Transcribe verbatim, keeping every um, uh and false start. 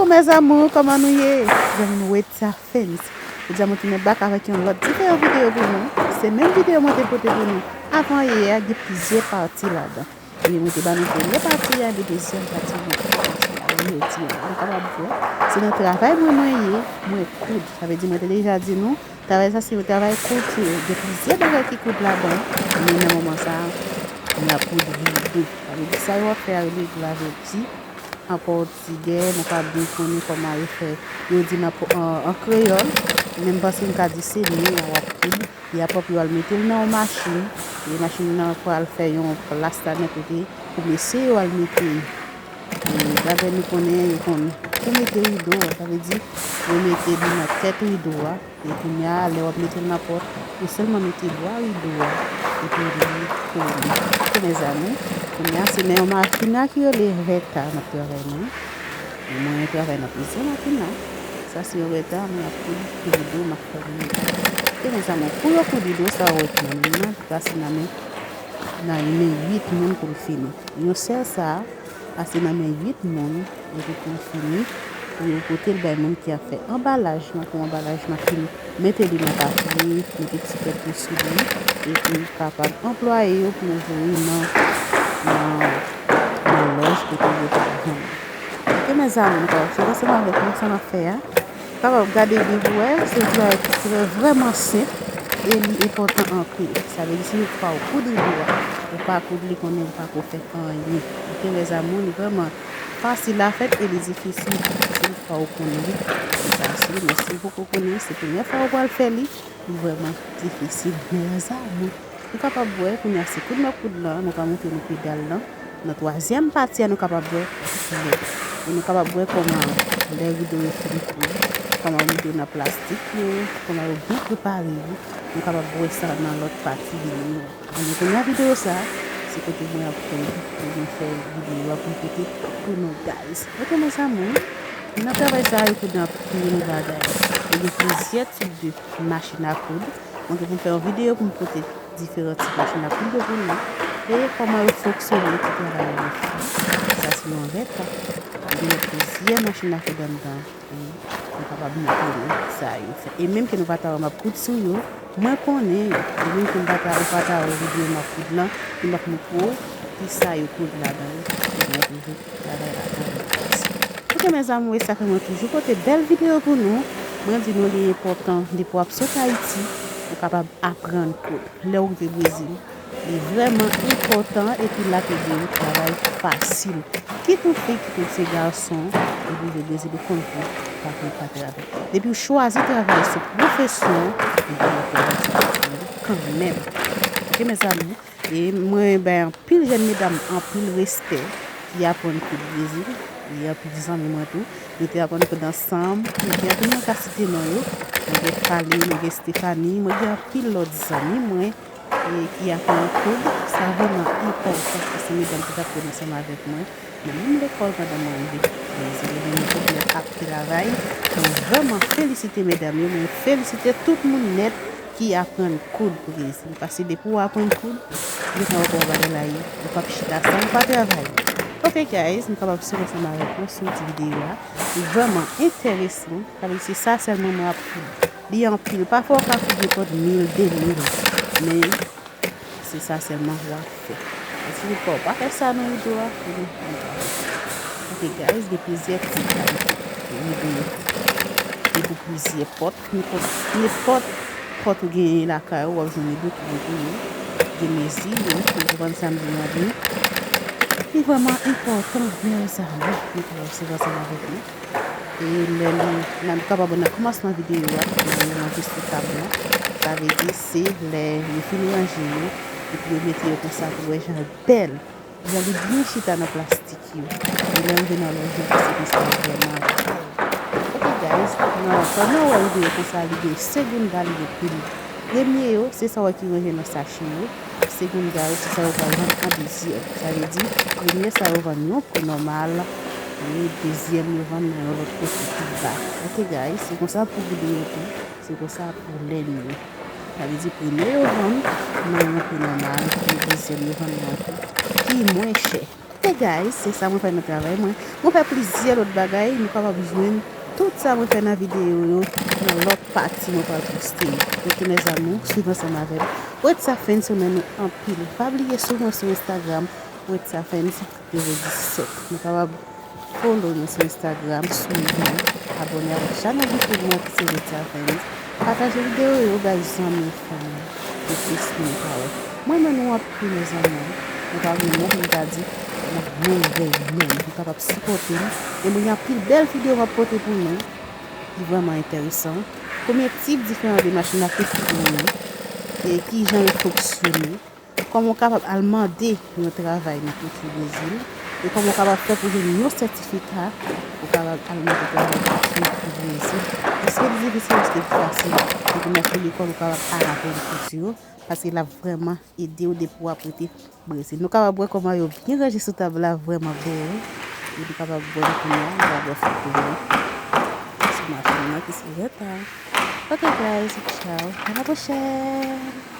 Mes amours, kòman nou ye? Zanmi nou, Wetsa Fans. Jodi a mwen tounen back avèk yon lòt diferan videyo pou nou. Se menm videyo mwen te pote pou nou avan yè a, gen plizyè pati ladan. E mwen te ba nou premye pati a, epi dezyèm pati mwen te ba nou jodi a. Nou kapab wè, se nan travay mwen mwen ye, mwen koud. Sa vle di mwen te deja di nou, travay sa se yon travay kouti, gen plizyè bagay ki koud ladan, men nan moman sa, mwen ap koud rido. Sa vle di sa yo ap fè a rele graviti, ankò tigè, nou pa byen konnen kòman yo fè. Yo di n ap, an, an kreyòl, men m panse m ka di se men a w ap koud. Y ap pran pou yo al mete l nan yon machin. E machin nan pral fè yon plas ladan kote pou mesye yo al mete. E dapre nou konnen, yo konn pou mete rido a, sa vle di, yo mete li nan tèt rido a. E kounye a, lè w ap mete l nan pòt, ou sèlman mete bwa rido a, epi li kole. Ok, mezanmi, kounye a, se nan yon makina ki rele Vèta n ap travay, non. Mwen travay nan plizyè makina. Sa se yon Vèta, mwen ap koud rido, m ap fè rido. Ok, mezanmi, pou yo koud rido, sa w wè nan men m nan, sa se nan men, nan men uit moun pou l fini. Yon sèl sa, pase nan men uit moun, epi pou l fini, pou yo pote l bay moun ki ap fè anbalaj lan, pou anbalaj lan fini, mete li nan papye, mete ti kèt yo sou li, epi kapab anplwaye yo pou yo voye nan, nan, nan lòj kote yo pral vann. Ok, mezanmi, nou ka obsève ansanm avèk mwen sa m ap fè a. Kapab gade byen pou wè, se yon travay ki vrèman senp e li enpòtan anpil. Sa vle di, si yon fwa ou koud rido a, ou pa koud li konnen ou pa ko fè anyen. Ok, mezanmi, li vrèman fasil a fèt e li difisil si yon fwa ou konnen li. Li fasil, men si ou poko konnen, se premyè fwa ou pral fè li, li vrèman difisil. Mezanmi, nou kapab wè, kounye a se koud m ap koud lan, mwen pral montre nou pedal lan. Nan twazyèm pati a, nou kapab wè lè. E nou kapab wè kòman lè rido yo fin koud, kòman yo mete yo nan plastik yo, kòman yo byen prepare yo. Nou kapab wè sa nan lòt pati videyo a. Anben, kounye a videyo sa, se kote mwen ap koud, mwen fè videyo a pou m pote pou nou, guys. Ok, mezanmi, nan travay sa, yo koud anpil bagay. Yo gen plizyè tip de machin a koud. Mwen gen pou m fè yon videyo pou m pote diferan tip machin a koud yo pou nou. E kòman yo fonksyone, etsetera yo fè. Sa se yon Vèta. Gen plizyè machin a koud anndan. E nou kapab montre nou sa yo fè. E menm ke nou pa ta wè m ap koud sou yo, mwen konnen yo. E menm ke m pa ta, ou pa ta wè videyo m ap koud lan, e m ap montre w kisa yo koud ladan yo. Pou mwen toujou travay la ann plas. Ok, mezanmi, e sa fè mwen toujou pote bèl videyo pou nou. Mwen di nou li enpòtan, depi w ap sot Ayiti, ou kapab aprann koud. Lè w rive Brezil, li vrèman enpòtan epi l ap ede w travay fasil. Kit ou fi, kit ou se gason, ou rive Brezil, ou konn koud, pa konn pa travay. Depi w chwazi travay sou pwofesyon, ou gen yon travay sou pwofesyon kanmenm. Ok, mezanmi? E mwen bay anpil jèn medam anpil respè ki aprann koud Brezil. E anpil zanmi mwen tou. Nou te aprann koud ansanm. Epi anpil moun ka site non yo. Mwen gen Fally, mwen gen Stephanie, mwen gen anpil lòt zanmi mwen e ki aprann koud. Sa vrèman enpòtan paske medam ki t ap koud ansanm avèk mwen nan menm lekòl pandan mwen rive Brezil. Ebyen, nou tout lè ap travay. Mwen vrèman felisite medam yo, mwen felisite tout moun nèt ki aprann koud Brezil. Paske depi w aprann koud, gentan w ap wè bagay la ye. Ou p ap chita san w pa travay. Ok, guys, nou kapab swiv ansanm avèk mwen sou ti videyo a. Li vrèman enteresan. Sa vle di se sa sèlman mwen ap koud. Li anpil. Pafwa w ka koud nenpòt mil, de mil. Men, se sa sèlman w ap fè. E si w pa, w pa fè sa nan rido a, ebyen, li pa bon. Ok, guys, gen plizyè tip kalite rido. Gen pou plizyè pòt. Nenpòt, nenpòt pòt ou genyen lakay ou, w ap jwenn rido ki bon pou yo. Gen mezi yo, ou konprann sa m di w la byen. Li vrèman enpòtan, mezanmi, pou nou obsève ansanm avèk nou. E lè nou, n ap kapab wè nan kòmansman videyo a, nan moman jis sou tab lan. Sa vle di se lè yo fin ranje yo, epi yo mete yo konsa pou w wè jan yo bèl. Jan li byen chita nan plastik yo. E lè yo rive nan lòj yo, se konsa yo vrèman bèl. Ok, guys, nan, pandan w wè rido yo konsa, li gen segonda, li gen pil. Premye yo, se sa w wè ki ranje nan sache yo. Segonda yo, se sa yo pral vann an dezyèm. Sa vle di, premye sa yo vann yon pri nòmal, e dezyèm yo vann nan yon lòt kote pi ba. Ok, guys, se konsa pou rido yo tou, se konsa pou lenn yo. Sa vle di, premye yo vann nan yon pri nòmal, e dezyèm yo vann nan yon pri ki mwen chè. Hey guys, se sa mwen fè nan travay mwen. Mwen fè plizyè lòt bagay, nou kapab jwenn tout sa mwen fè nan videyo yo nan lòt pati mwen pral poste. Rete mezanmi, swiv ansanm avè m. Wetsa Fans, ou renmen nou anpil. Pa bliye swiv mwen sou Instagram, Wetsa Fans de mil disèt. Nou kapab follow nou sou Instagram, swiv nou, abòne avèk chanèl YouTube mwen ki se Wetsa Fans. Pataje videyo yo bay zanmi, fanmi, pou plis moun ka wè. Mwen renmen nou anpil, mezanmi. Nou pa gen mo pou m ta di, nou renmen nou. Nou kapab sipòte m. E mwen gen anpil bèl videyo m ap pote pou nou ki vrèman enteresan. Konbyen tip diferan de machin la ki fouti nou, e ki jan yo fonksyone, kòman w kapab al mande yon travay nan kilti Brezil, e kòman w kapab fè pou jwenn yon sètifika pou w kapab al mande travay nan kilti Brezil. Èske li difisil, èske li fasil? Depi w sot lekòl, ou kapab al aprann kilti yo, paske l ap vrèman ede w depi w ap rete Brezil. Nou kapab wè kòman yo byen ranje sou tab la, vrèman bo. E nou kapab wè l kounye a, nou kapab wè foto yo sou machin nan ki se reta. Ok guys, ciao, à la prochaine!